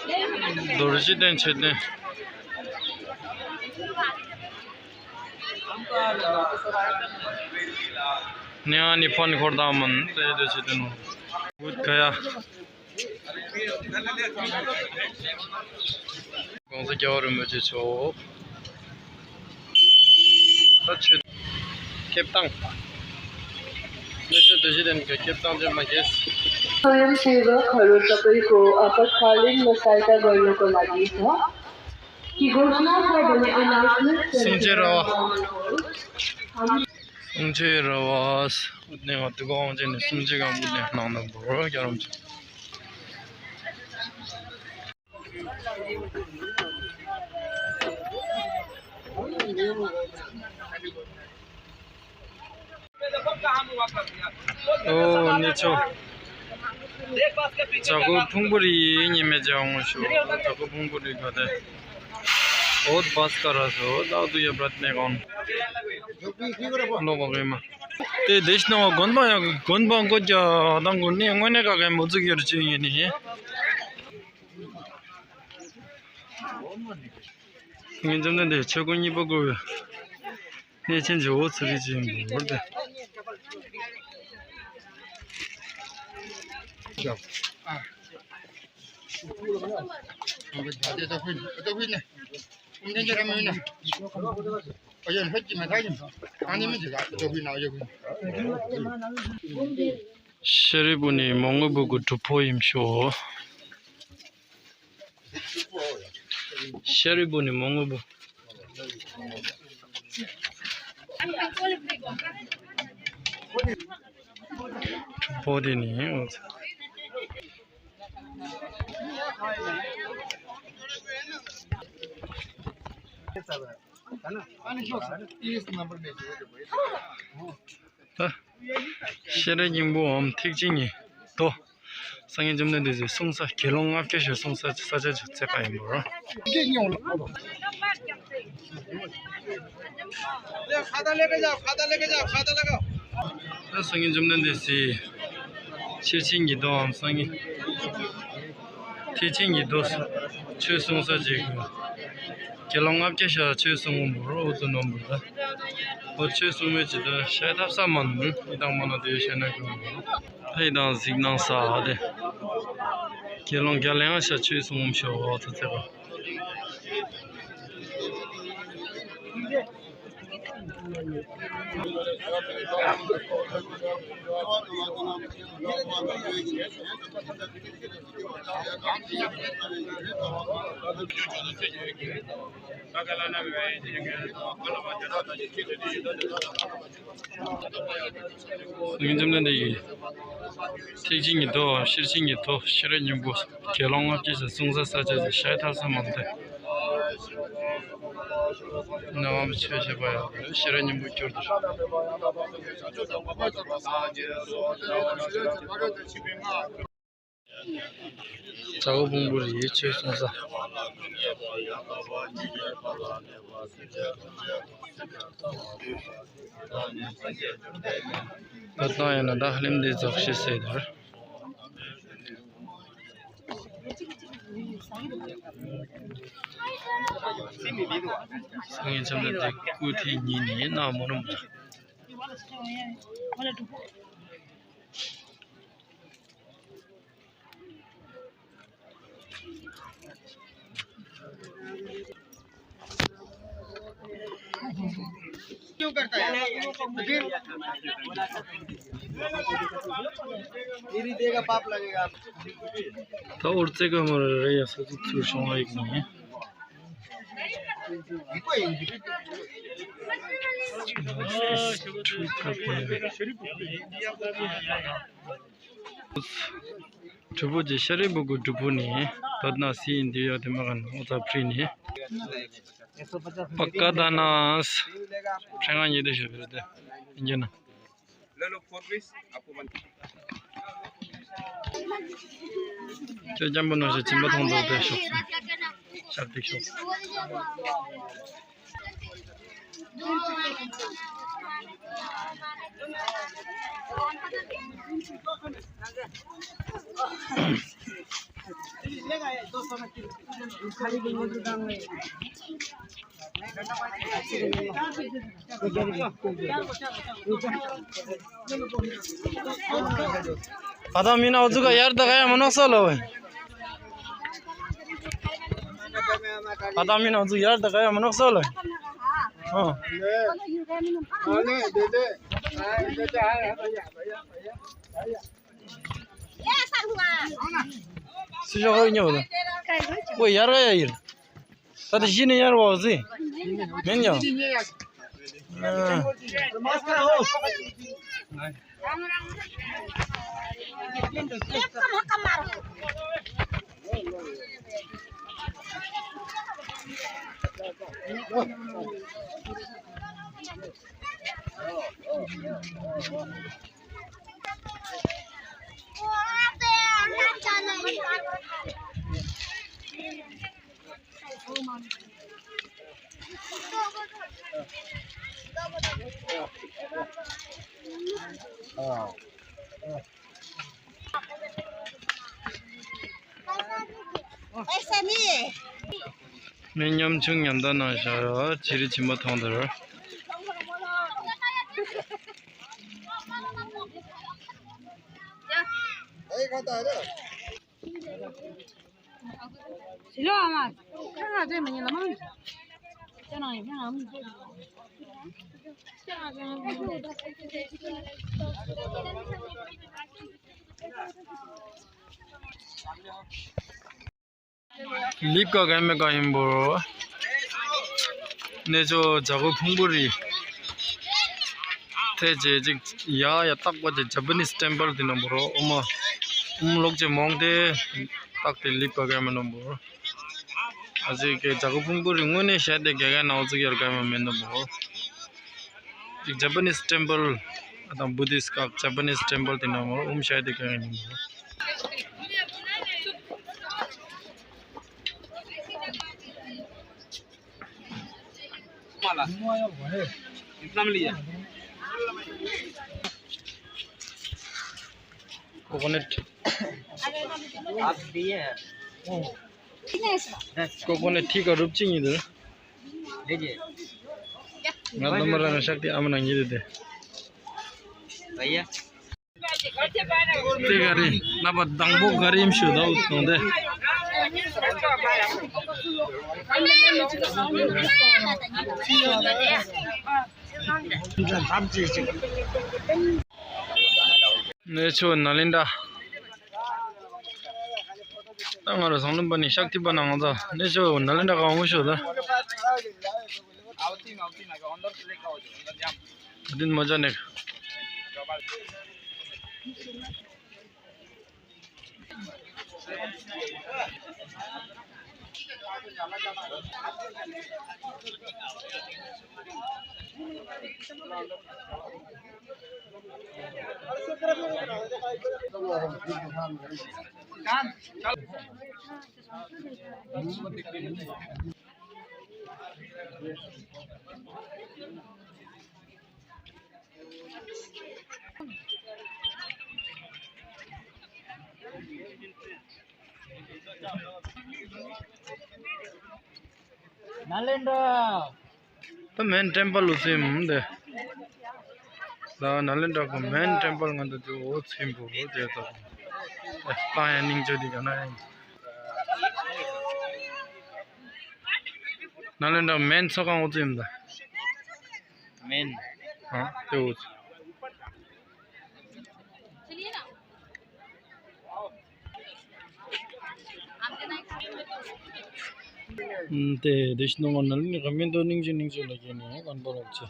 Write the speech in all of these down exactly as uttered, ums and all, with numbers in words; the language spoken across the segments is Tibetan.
རྡོ་རྗེ་གདན་མཆོད་རྟེན། ནེ་ཨ་ནི་ཕོན་འཁོར་དང་མན་དེ་རྡོ་རྗེ་གདན་ནོ། བུད་ག་ཡ། གོང་ས་རྒྱལ་བ་རིན་པོ་ཆེ་མཆོག་ད་ཆོས་སྐད་བཏང་། ནས་ཆོས་སྡེ་བཞི་ལྡན་གྱི་སྐད་བཏང་ཅན་མ་གྱེས། स्वयंसेवक हरो सबै को आपतकालीन में सहायता गर्नको लागि छ। कि घोषणा छ भने अनाउन्समेन्ट सुन चाहिँ र। सुन चाहिँ र। उठ्ने घट्टुको आउँछ नि, सुन चाहिँ गाउँ उठ्ने नाउनु भयो क्या हुन्छ। ཨོ་ནི་ཆོ། ཇ་གོ་ཕུང་པོ་རི་ཉི་མེ་ཇ་འོང་ཤོ། ཇ་གོ་ཕུང་པོ་རི་ག་དེ། ཨོ་བཱས་ཀ་ར་སོ་ད་དུ་ཡ་བྲད་ནེ་གོན། ནོ་གོ་གེ་མ། དེ་དེ་ཤི་ནོ་དགོན་པ་ཡང་དགོན་པ་འགོ་རྒྱ་དང་དགོན་ནི་དངོས་གནས་ག་གེ་མོ་ཚུགས་ཡོད་ཅེས་ཡིན་ནི། ངས་འཛམ་གླིང་འདི་ཆོས་སྐུ་གཉིས་པོ་དགོས་པའི་གནས་ཆེན་ཇོ་བོ་ཚུལ་ཁྲིམས་ཀྱི་ངོ་བོར་ཏེ། ཤེས་རིག་པུ་ནི་མོ་ངོ་བུ་གུ་གྲུབ་ཕོ་ཡིན་ཤོ། ཤེས་རིག་པུ་ནི་མོ་ངོ་བུ། གྲུབ་ཕོ་དེ་ནི། ད་ཤེས་རིག་སྙིང་པོའམ་ཐེག་ཆེན་གྱི་མདོ། སངས་རྒྱས་བཅོམ་ལྡན་འདས་ཀྱི་གསུང་ས་དགེ་སློང་ལྔ་བརྒྱ་ཞིག་གསུང་ས་ས་ཆ་ཅིག་བཙལ་ག་ཡིན་པ། ད་སངས་རྒྱས་བཅོམ་ལྡན་འདས་ཀྱི་ཤེར་ཕྱིན་གྱི་མདོའམ་སངས་རྒྱས་ཐེག་ཆེན་གྱི་མདོ་ཆོས་གསུང་ས་ཅིག་དགེ་སློང་ལྔ་བརྒྱ་ཞིག་ཆོས་གསུང་འོང་བ་རོ། འུ་ཚོ་ནོར་བུ་ལ། ཨོ་ཆོས་གསུང་མེད་ཅི་ལྟར་ཤ་ཐབས་ས་མ་ནུ་ཡི་དྭགས་མ་ན་དེ་བཤད་ན་གི་ཨ་ཡི་དང་གཟིགས་སྣང་ས་ཨ་དེ། དགེ་སློང་རྒྱ་ལེན་ཨ་ཤ་ཆོས་གསུང་འོང་ཤོ་ཨོ་ཚོ་ཚེ་ག། སངས་རྒྱས་བཅོམ་ལྡན་འདས་ཀྱིས་ཐེག་ཆེན་གྱི་མདོ་ཤེར་ཕྱིན་གྱི་མདོ་ཤེས་རབ་སྙིང་པོ་དགེ་སློང་ལྔ་བརྒྱ་ཞིག་གསུང་ས་ས་ཆ་ཞིག་ཤ་ཐབས་ས་མ་ནུ་དེ། ནང་པའི་ཆོས་བཤད་པ་ཡང་ཤེས་རབ་སྙིང་པོ་སྐྱོར་དུ། ཇ་གོ་ཕུང་པོ་རི་ཆོས་གསུང་ས། ད་ལྟ་ཡིན་ན་ད་ཧ་ལམ་འདི་རྫོགས་ཤེས་ཟེར་དེར། སངས་རྒྱས་བཅོམ་ལྡན་འདས་སྐུ་ཐེངས་གཉིས་ནི་ན་མོ་རུམ། क्यों करता है? तो फिर तेरी देह का पाप लगेगा। ད་ཨོ་ཙེ་ག་མོ་རེ་རེ་ཡ་ས་ཚུགས་ཚུར་ཤོང་བ་ཡིག་ནི། གྲུབ་པོ་ཀྱི་ཤ་རི་བུ་གུ་གྲུབ་པོ་ནི་དོ་ན་སི་ཡིན་དེ་ཡོད་དེ་མ་ག་ན་ཨོ་ཙ་ཕྲི་ནི། པ་ཀ་ད་ན་སི་ཕྲེང་ང་ཉེ་དེ་ཤོད་པ་རེད་དེ་ཡིན་གྱི་ན། ཁྱོད་རྒྱམ་པོ་ནང་བཞིན་སྦྱིན་པ་མཐོང་འདུག་དེ་ཤོག་སོང་། ཤར་ཏིག་ཤོག་སོང་། ཨ་ད་མི་ན་འུ་ཚུགས་ཡར་ད་ག་ཡ་མ་ནོག་སོ་ལོ། ཨ་ད་མི་ན་འུ་ཚུགས་ཡར་ད་ག་ཡ་མ་ནོག་སོ་ལོ། ཨ། སུ་ཞོག་ཧོར་ཉོ་ལ། ཁོ་ཡར་ག་ཡ་ཡིན། ད་ལྟ་གཞི་ནས་ཡར་བ་ཟི། མིན་ཡང་། ངས་ཉམ་ཆུང་ཉམ་ཐག་གནང་བཞག་ཡོད། ཅི་རིགས་ཕྱིན་པ་མཐོང་དོར། ལིབ་ཀ་ག་མེ་ཀ་ཡིན་པོ། གནས་མཆོག་བྱ་རྒོད་ཕུང་པོ་རི། ཐེ་ཅེ་ཅིག་ཡ་ཡ་རྟག་པ་ཅེ་ཇ་པ་ནིས་ཊེམ་པལ་དེ་ནང་པོ་རོ། ཨོ་མ། ཨུམ་ལོག་ཅེ་མོང་དེ། རྟག་དེ་ལིབ་ཀ་ག་མེ་ནང་པོ་རོ། ཨ་ཅེ་ཀེ་བྱ་རྒོད་ཕུང་པོ་རི་དངོས་གནས་བཤད་དེ་ག་ག་ནང་ཚུགས་ཡར་ག་མེ་མེ་ནང་པོ་རོ། ཅིག་ཇ་པ་ནིས་ཊེམ་པལ་དང་བུ་དིས་ཀ་ཇ་པ་ནིས་ཊེམ་པལ་དེ་ནང་མོ་ཨུམ་ཤའི་དེ་ག་ཡིན་མོ། ཀོ་ཀོ་ནཊ། ཀོ་ཀོ་ནཊ་ཐིག་ག་རུབ་ཅིག་ཡིན་འདུག་ང་ལོ་མ་རང་ཤག་དེ་ཨ་མ་ནང་ཡིན་དེ། དེ་ག་རེ་ན་པ་དང་པོ་ག་རེ་ཡིན་ཞུ་ད་འུ་ཐོང་དེ། གནས་མཆོག་ནཱ་ལེནྡྲ། ད་ང་རང་སང་ལུམ་པ་ནས་ཤག་ཐིག་པ་ན་ང་ཚོ་གནས་མཆོག་ནཱ་ལེནྡྲ་གང་མོ་ཤོད་ད། ཨ་ཏིན་མོ་ཇ་ནེ། ནཱ་ལེནྡྲ། ད་མེན་ཊེམ་པལ་ལོ་སེམས་འདི། ད་ནཱ་ལེནྡྲ་གི་མེན་ཊེམ་པལ་ང་འདི་དུ་འོ་ཚིམ་པོ་འོ་དེ་ད། ཨེ་ལྟ་ཡ་སྙིང་རྗེ་འདི་ག་ན་ཡིན། ནཱ་ལེནྡྲ་མེན་ཚོགས་ཁང་འོ་ཚིམ་ད། མེན། ཨ་དེ་འོ་ཚིམ། དེ་དེ་ཤི་ནོ་ང་ནལ་ནི་ག་མེན་དོ་ནིང་ཅི་ནིང་ཅི་ལ་གེ་ནི་གན་པོ་རོག་ཅི།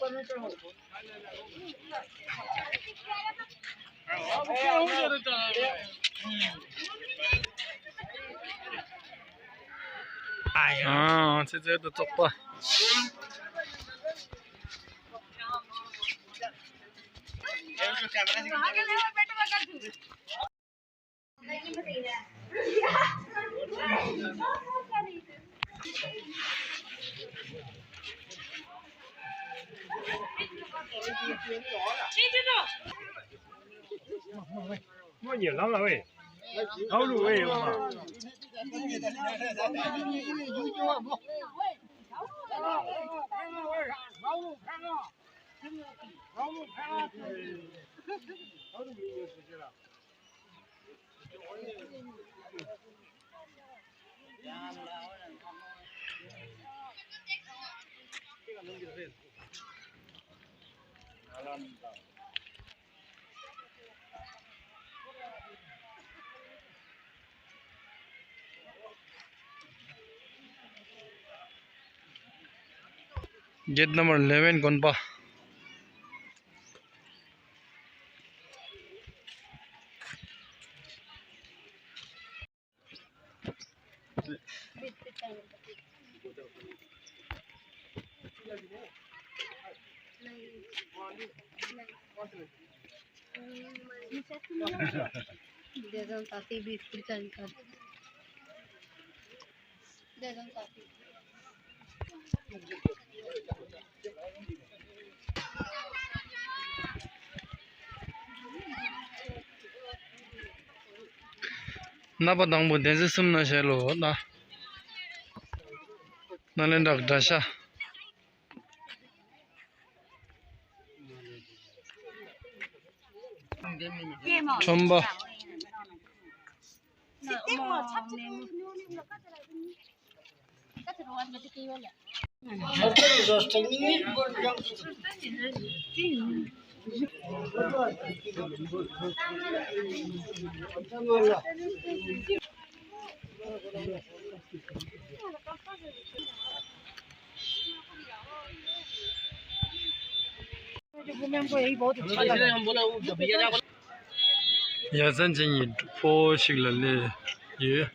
ཨ་ཡ། ཨ། ཚེ་ཚད་དུ་བཙོག་པ། Gate number eleven དགོན་པ། ནག་པ་དང་པོ་བདེན་ཚིག་གསུམ་ན་བྱས་ལོ་ན། ན་ལེན་དྲག་དགྲ་ཤ། ཁྲོམ་པ། ཡ་མཚན་ཅན་གྱི་སྒྲུབ་ཕུག་ཞིག་ལ་སླེབས་ཡོད།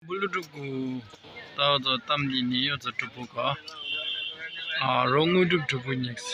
བུ་ལུ་སྒྲུབ་ཀུ། ད་ཚོ་གཏམ་འདི་ནི་ཡོད་ཚོ་སྒྲུབ་པོ་ག་ཨ་རོ་དངོས་གྲུབ་སྒྲུབ་པོ་ཉིགས།